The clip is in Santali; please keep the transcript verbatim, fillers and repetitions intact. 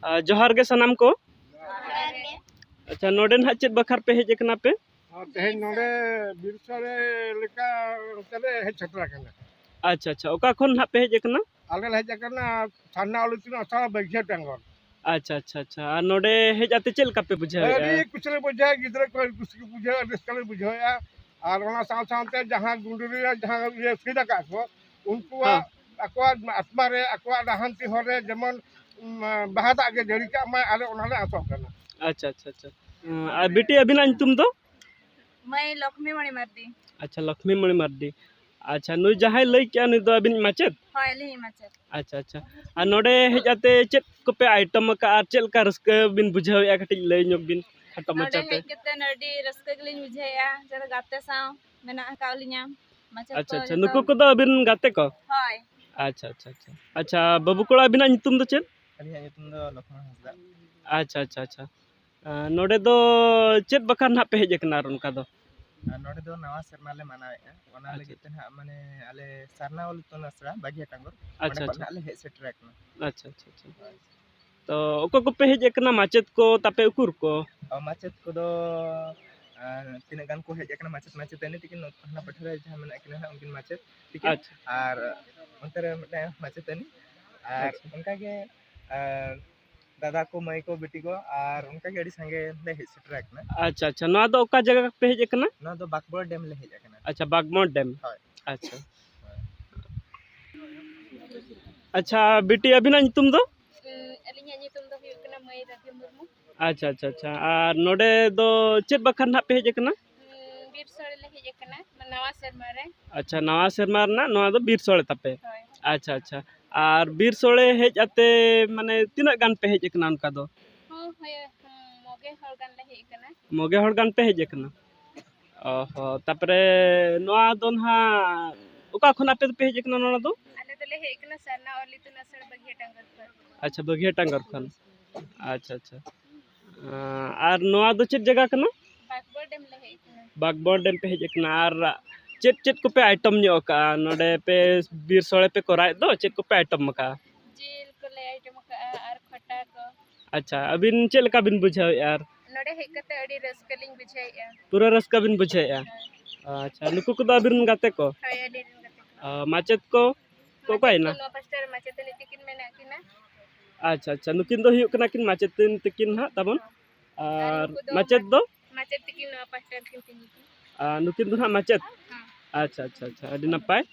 ᱟᱨ ᱡᱚᱦᱟᱨ ᱜᱮ ᱥᱟᱱᱟᱢ ᱠᱚ᱾ ᱟᱪᱪᱷᱟ, ᱱᱚᱰᱮ ᱱᱟᱦᱟᱜ ᱪᱮᱫ ᱵᱟᱠᱷᱨᱟ ᱯᱮ ᱦᱮᱡ ᱟᱠᱟᱱᱟ ᱯᱮ? ᱟᱨ ᱛᱮᱦᱮᱧ ᱱᱚᱰᱮ ᱵᱤᱨ ᱥᱚᱲᱮ ᱞᱮᱠᱟ ᱚᱱᱛᱮ ᱞᱮ ᱦᱮᱡ ᱥᱮᱴᱮᱨ ᱟᱠᱟᱱᱟ᱾ ᱟᱪᱪᱷᱟ, ᱟᱪᱪᱷᱟ, ᱚᱠᱟ ᱠᱷᱚᱱ ᱱᱟᱦᱟᱜ ᱯᱮ ᱦᱮᱡ ᱟᱠᱟᱱᱟ? ᱟᱞᱮ ᱞᱮ ᱦᱮᱡ ᱟᱠᱟᱱᱟ ᱥᱟᱨᱱᱟ ᱚᱞ ᱤᱛᱩᱱ ᱟᱥᱲᱟ ᱵᱟᱹᱜᱷᱤᱭᱟᱹ ᱴᱟᱸᱜᱚᱨ᱾ ᱟᱪᱪᱷᱟ, ᱟᱪᱪᱷᱟ, ᱟᱪᱪᱷᱟ, ᱟᱨ ᱱᱚᱰᱮ ᱦᱮᱡ ᱟᱛᱮ ᱪᱮᱫ ᱞᱮᱠᱟ ᱯᱮ ᱵᱩᱡᱷᱟᱹᱣᱮᱫᱼᱟ? ᱟᱹᱰᱤ ᱠᱩᱥᱤ ᱞᱮ ᱵᱩᱡᱷᱟᱹᱣᱟ, ᱜᱤᱫᱽᱨᱟᱹ ᱠᱚ ᱟᱹᱰᱤ ᱠᱩᱥᱤ ᱠᱚ ᱵᱩᱡᱷᱟᱹᱣᱟ, ᱟᱹᱰᱤ ᱨᱟᱹᱥᱠᱟᱹ ᱞᱮ ᱵᱩᱡᱷᱟᱹᱣᱮᱫᱼᱟ᱾ ᱟᱨ ᱚᱱᱟ ᱥᱟᱶ ᱥᱟᱶᱛᱮ ᱡᱟᱦᱟᱸ ᱜᱩᱸᱰᱨᱤ ᱨᱮ ᱡᱟᱦᱟᱸ ᱤᱭᱟᱹ ᱥᱤᱫ ᱟᱠᱟᱫ ᱠᱚ, ᱩᱱᱠᱩᱣᱟᱜ ᱦᱮᱸ᱾ ᱟᱠᱚᱣᱟᱜ ᱟᱛᱢᱟ ᱨᱮ, ᱟᱠᱚᱣᱟᱜ ᱰᱟᱦᱟᱱᱛᱤ ᱦᱚᱨ ᱨᱮ ᱡᱮᱢᱚᱱ, ᱩᱢ, ᱵᱟᱦᱟ ᱫᱟᱜ ᱜᱮ ᱡᱟᱹᱲᱤ ᱠᱟᱜ ᱢᱟᱭ, ᱟᱞᱮ ᱚᱱᱟᱞᱮ ᱟᱥᱚᱜ ᱠᱟᱱᱟ᱾ ᱟᱪᱪᱷᱟ, ᱟᱪᱪᱷᱟ, ᱟᱪᱪᱷᱟ᱾ ᱟᱨ ᱵᱤᱴᱤ, ᱟᱹᱵᱤᱱᱟᱜ ᱧᱩᱛᱩᱢ ᱫᱚ? ᱢᱟᱹᱭ ᱞᱚᱠᱷᱢᱤ ᱢᱚᱬᱤ ᱢᱟᱨᱰᱤ᱾ ᱟᱪᱪᱷᱟ, ᱞᱚᱠᱷᱢᱤ ᱢᱚᱬᱤ ᱢᱟᱨᱰᱤ᱾ ᱟᱪᱪᱷᱟ, ᱱᱩᱭ ᱡᱟᱦᱟᱸᱭ ᱞᱟᱹᱭ ᱠᱮᱜᱼᱟ, ᱱᱩᱭ ᱫᱚ ᱟᱹᱵᱤᱱᱤᱡ ᱢᱟᱪᱮᱫ? ᱦᱳᱭ, ᱟᱹᱞᱤᱧᱤᱡ ᱢᱟᱪᱮᱫ᱾ ᱟᱪᱪᱷᱟ, ᱟᱪᱪᱷᱟ᱾ ᱟᱨ ᱱᱚᱰᱮ ᱦᱮᱡ ᱟᱛᱮ ᱪᱮᱫ ᱠᱚᱯᱮ item ᱟᱠᱟᱫᱼᱟ ᱟᱨ ᱪᱮᱫ ᱞᱮᱠᱟ ᱨᱟᱹᱥᱠᱟᱹ ᱵᱤᱱ ᱵᱩᱡᱷᱟᱹᱣᱮᱫᱼᱟ? ᱠᱟᱹᱴᱤᱡ ᱞᱟᱹᱭ ᱧᱚᱜ ᱵᱤᱱ ᱠᱷᱟᱴᱚ ᱱᱚᱰᱮ ᱢᱟᱪᱷᱟᱛᱮ᱾ ᱦᱮᱡ ᱠᱟᱛᱮ ᱟᱹᱰᱤ ᱨᱟᱹᱥᱠᱟᱹ ᱜᱮᱞᱤᱧ ᱵᱩᱡᱷᱟᱹᱣᱮᱫᱼᱟ, ᱡᱚᱛᱚ ᱜᱟᱛᱮ ᱥᱟᱶ ᱢᱮᱱᱟᱜ ᱟᱠᱟᱫ ᱞᱤᱧᱟ᱾ ᱢᱟᱪᱮᱫ ᱟᱪᱪᱷᱟ, ᱠᱚ ᱟᱪᱪᱷᱟ᱾ ᱡᱚᱛᱚ᱾ ᱱᱩᱠᱩ ᱠᱚᱫᱚ ᱟᱹᱵᱤᱱ ᱜᱟᱛᱮ ᱠᱚ? ᱦᱳᱭ᱾ ᱟᱪᱪᱷᱟ, ᱟᱪᱪᱷᱟ, ᱟᱪᱪᱷᱟ᱾ ᱟᱪᱪᱷᱟ, ᱵᱟᱹᱵᱩ ᱠᱚᱲᱟ, ᱟᱹᱵᱤᱱᱟᱜ ᱧᱩᱛᱩᱢ ᱫᱚ ᱪᱮᱫ? ᱟᱹᱞᱤᱧᱟᱜ ᱧᱩᱛᱩᱢ ᱫᱚ ᱞᱚᱠᱷᱢᱚᱬ ᱦᱟᱸᱥᱫᱟ᱾ ᱟᱪᱪᱷᱟ, ᱟᱪᱪᱷᱟ, ᱟᱪᱪᱷᱟ᱾ ᱟᱨ ᱱᱚᱰᱮ ᱫᱚ ᱪᱮᱫ ᱵᱟᱠᱷᱨᱟ ᱱᱟᱦᱟᱜ ᱯᱮ ᱦᱮᱡ ᱟᱠᱟᱱᱟ ᱟᱨ ᱚᱱᱠᱟ ᱫᱚ? ᱟᱨ ᱱᱚᱰᱮ ᱫᱚ ᱱᱟᱣᱟ ᱥᱮᱨᱢᱟ ᱞᱮ ᱢᱟᱱᱟᱣᱮᱫᱼᱟ, ᱚᱱᱟ ᱟᱪᱪᱷᱟ᱾ ᱞᱟᱹᱜᱤᱫ ᱛᱮ ᱱᱟᱦᱟᱜ ᱢᱟᱱᱮ ᱟᱞᱮ ᱥᱟᱨᱱᱟ ᱚᱞ ᱤᱛᱩᱱ ᱟᱥᱲᱟ ᱵᱟᱜᱷᱤᱭᱟ ᱴᱟᱸᱜᱚᱨ, ᱟᱪᱪᱷᱟ, ᱚᱸᱰᱮ ᱠᱷᱚᱱ ᱟᱪᱪᱷᱟ᱾ ᱱᱟᱦᱟᱜ ᱞᱮ ᱦᱮᱡ ᱥᱮᱴᱮᱨ ᱟᱠᱟᱱᱟ᱾ ᱟᱪᱪᱷᱟ, ᱟᱪᱪᱷᱟ, ᱟᱪᱪᱷᱟ᱾ ᱦᱳᱭ᱾ ᱛᱚ ᱚᱠᱚᱭ ᱠᱚᱯᱮ ᱦᱮᱡ ᱟᱠᱟᱱᱟ, ᱢᱟᱪᱮᱫ ᱠᱚ ᱛᱟᱯᱮ ᱩᱠᱩᱨ ᱠᱚ? ᱚ, ᱢᱟᱪᱮᱫ ᱠᱚᱫᱚ, ᱟᱨ ᱛᱤᱱᱟᱹᱜ ᱜᱟᱱ ᱠᱚ ᱦᱮᱡ ᱟᱠᱟᱱᱟ ᱢᱟᱪᱮᱫ ᱢᱟᱪᱮᱛᱟᱹᱱᱤ ᱛᱤᱠᱤᱱ, ᱱᱚᱛᱮ ᱦᱟᱱᱟ ᱯᱟᱴᱷᱟ ᱨᱮ ᱡᱟᱦᱟᱸ ᱢᱮᱱᱟᱜ ᱠᱤᱱᱟ ᱦᱟᱸᱜ, ᱩᱱᱠᱤᱱ ᱢᱟᱪᱮᱫ ᱛᱤᱠᱤᱱ, ᱟᱪᱪᱷᱟ᱾ ᱟᱨ ᱚᱱᱛᱮ ᱨᱮ ᱢᱤᱫᱴᱟᱝ ᱢᱟᱪᱮᱛᱟᱹᱱᱤ, ᱟᱨ ᱟᱪᱪᱷᱟ᱾ ᱚᱱᱠᱟᱜᱮ, ᱟᱨ ᱫᱟᱫᱟ ᱠᱚ, ᱢᱟᱹᱭ ᱠᱚ, ᱵᱤᱴᱤ ᱠᱚ, ᱟᱨ ᱚᱱᱠᱟᱜᱮ ᱟᱹᱰᱤ ᱥᱟᱸᱜᱮ ᱞᱮ ᱦᱮᱡ ᱥᱮᱴᱮᱨ ᱟᱠᱟᱱᱟ᱾ ᱟᱪᱪᱷᱟ, ᱟᱪᱪᱷᱟ, ᱱᱚᱣᱟ ᱫᱚ ᱚᱠᱟ ᱡᱟᱭᱜᱟ ᱯᱮ ᱦᱮᱡ ᱟᱠᱟᱱᱟ? ᱱᱚᱣᱟ ᱫᱚ ᱵᱟᱸᱠᱵᱚᱲ ᱰᱮᱢ ᱞᱮ ᱦᱮᱡ ᱟᱠᱟᱱᱟ᱾ ᱟᱪᱪᱷᱟ, ᱵᱟᱸᱠᱵᱚᱲ ᱰᱮᱢ᱾ ᱦᱳᱭ᱾ ᱟᱪᱪᱷᱟ᱾ ᱟᱪᱪᱷᱟ, ᱵᱤᱴᱤ, ᱟᱹᱵᱤᱱᱟᱜ ᱧᱩᱛᱩᱢ ᱫᱚ? ᱩᱸ, ᱟᱹᱞᱤᱧᱟᱜ ᱧᱩᱛᱩᱢ ᱫᱚ ᱦᱩᱭᱩᱜ ᱠᱟᱱᱟ ᱢᱟᱹᱭ ᱨᱟᱫᱷᱤ ᱢᱩᱨᱢᱩ᱾ ᱟᱪᱪᱷᱟ, ᱟᱪᱪᱷᱟ, ᱟᱪᱪᱷᱟ᱾ ᱟᱨ ᱱᱚᱰᱮ ᱫᱚ ᱪᱮᱫ ᱵᱟᱠᱷᱨᱟ ᱱᱟᱦᱟᱜ ᱯᱮ ᱦᱮᱡ ᱟᱠᱟᱱᱟ? ᱩᱸ, ᱵᱤᱨ ᱥᱳᱲᱮ ᱞᱮ ᱦᱮᱡ ᱟᱠᱟᱱᱟ, ᱱᱟᱣᱟ ᱥᱮᱨᱢᱟ ᱨᱮ᱾ ᱟᱪᱪᱷᱟ, ᱱᱟᱣᱟ ᱥᱮᱨᱢᱟ ᱨᱮᱱᱟᱜ ᱱᱚᱣᱟ ᱫᱚ ᱵᱤᱨ ᱥᱳᱲᱮ ᱛᱟᱯᱮ? ᱦᱳᱭ᱾ ᱟᱪᱪᱷᱟ, ᱟᱪᱪᱷᱟ᱾ ᱟᱨ ᱵᱤᱨ ᱥᱳᱲᱮ ᱦᱮᱡ ᱟᱛᱮ, ᱢᱟᱱᱮ, ᱛᱤᱱᱟᱹᱜ ᱜᱟᱱ ᱯᱮ ᱦᱮᱡ ᱟᱠᱟᱱᱟ ᱚᱱᱠᱟ ᱫᱚ? ᱦᱚᱸ, ᱦᱳᱭ, ᱦᱩᱸ, ᱢᱚᱜᱮ ᱦᱚᱲ ᱜᱟᱱ ᱞᱮ ᱦᱮᱡ ᱟᱠᱟᱱᱟ᱾ ᱢᱚᱜᱮ ᱦᱚᱲ ᱜᱟᱱ ᱯᱮ ᱦᱮᱡ ᱟᱠᱟᱱᱟ? ᱚ ᱦᱚᱸ, ᱛᱟᱯᱚᱨᱮ ᱱᱚᱣᱟ ᱫᱚ ᱱᱟᱦᱟᱜ ᱚᱠᱟ ᱠᱷᱚᱱ ᱟᱯᱮ ᱫᱚᱯᱮ ᱦᱮᱡ ᱟᱠᱟᱱᱟ ᱱᱚᱣᱟ ᱫᱚ? ᱟᱞᱮ ᱫᱚᱞᱮ ᱦᱮᱡ ᱟᱠᱟᱱᱟ ᱥᱟᱨᱱᱟ ᱚᱞ ᱤᱛᱩᱱ ᱟᱥᱲᱟ ᱵᱟᱹᱜᱷᱤᱭᱟ ᱴᱟᱸᱜᱚᱨ ᱠᱷᱚᱱ᱾ ᱟᱪᱪᱷᱟ, ᱵᱟᱹᱜᱷᱤᱭᱟ ᱴᱟᱸᱜᱚᱨ ᱠᱷᱚᱱ᱾ ᱟᱪᱪᱷᱟ, ᱟᱪᱪᱷᱟ᱾ ᱟᱸ, ᱟᱨ ᱱᱚᱣᱟ ᱫᱚ ᱪᱮᱫ ᱡᱟᱭᱜᱟ ᱠᱟᱱᱟ? ᱵᱟᱸᱠᱵᱚᱲ ᱰᱮᱢ ᱞᱮ ᱦᱮᱡ ᱟᱠᱟᱱᱟ᱾ ᱵᱟᱸᱠᱵᱚᱲ ᱰᱮᱢ ᱯᱮ ᱦᱮᱡ ᱟᱠᱟᱱᱟ᱾ ᱟᱨ ᱪᱮᱫ ᱪᱮᱫ ᱠᱚᱯᱮ item ᱧᱚᱜ ᱟᱠᱟᱜᱼᱟ? ᱱᱚᱰᱮ ᱯᱮ ᱵᱤᱨ ᱥᱳᱲᱮ ᱯᱮ ᱠᱚᱨᱟᱣᱮᱫ ᱫᱚ, ᱪᱮᱫ ᱠᱚᱯᱮ item ᱟᱠᱟᱜᱼᱟ? ᱡᱤᱞ ᱠᱚᱞᱮ item ᱟᱠᱟᱜᱼᱟ ᱟᱨ ᱠᱷᱚᱴᱟ ᱠᱚ᱾ ᱟᱪᱪᱷᱟ, ᱟᱹᱵᱤᱱ ᱪᱮᱫ ᱞᱮᱠᱟ ᱵᱤᱱ ᱵᱩᱡᱷᱟᱹᱣᱮᱫᱼᱟ? ᱟᱨ ᱱᱚᱰᱮ ᱦᱮᱡ ᱠᱟᱛᱮ ᱟᱹᱰᱤ ᱨᱟᱹᱥᱠᱟᱹ ᱞᱤᱧ ᱵᱩᱡᱷᱟᱹᱣᱮᱫᱼᱟ᱾ ᱯᱩᱨᱟᱹ ᱨᱟᱹᱥᱠᱟᱹ ᱵᱤᱱ ᱵᱩᱡᱷᱟᱹᱣᱮᱫᱼᱟ? ᱟᱪᱪᱷᱟ, ᱱᱩᱠᱩ ᱠᱚᱫᱚ ᱟᱹᱵᱤᱱ ᱨᱮᱱ ᱜᱟᱛᱮ ᱠᱚ? ᱦᱳᱭ, ᱟᱹᱞᱤᱧ ᱨᱮᱱ ᱜᱟᱛᱮ ᱠᱚ᱾ ᱟᱨ ᱢᱟᱪᱮᱫ ᱠᱚ ᱚᱠᱟᱭᱮᱱᱟ? ᱱᱚᱣᱟ ᱯᱟᱥᱴᱟ ᱨᱮ ᱢᱟᱪᱮᱛᱟᱹᱱᱤ ᱛᱤᱠᱤᱱ ᱢᱮᱱᱟᱜ ᱠᱤᱱᱟ᱾ ᱟᱪᱪᱷᱟ, ᱟᱪᱪᱷᱟ, ᱱᱩᱠᱤᱱ ᱫᱚ ᱦᱩᱭᱩᱜ ᱠᱟᱱᱟ ᱠᱤᱱ ᱢᱟᱪᱮᱛᱟᱹᱱᱤ ᱛᱤᱠᱤᱱ ᱦᱟᱸᱜ ᱛᱟᱵᱚᱱ᱾ ᱟᱨ ᱱᱩᱠᱩ ᱫᱚ ᱢᱟᱪᱮᱫ ᱫᱚ? ᱢᱟᱪᱮᱫ ᱛᱤᱠᱤᱱ ᱱᱚᱣᱟ ᱯᱟᱥᱴᱟ ᱨᱮᱠᱤᱱ ᱛᱤᱸᱜᱩ ᱠᱤᱱᱟ᱾ ᱟᱨ ᱱᱩᱠᱤᱱ ᱫᱚ ᱦᱟᱸᱜ ᱢᱟᱪᱮᱫ? ᱦᱮᱸ᱾ ᱟᱪᱪᱷᱟ, ᱟᱪᱪᱷᱟ, ᱟᱪᱪᱷᱟ, ᱟᱹᱰᱤ ᱱᱟᱯᱟᱭ᱾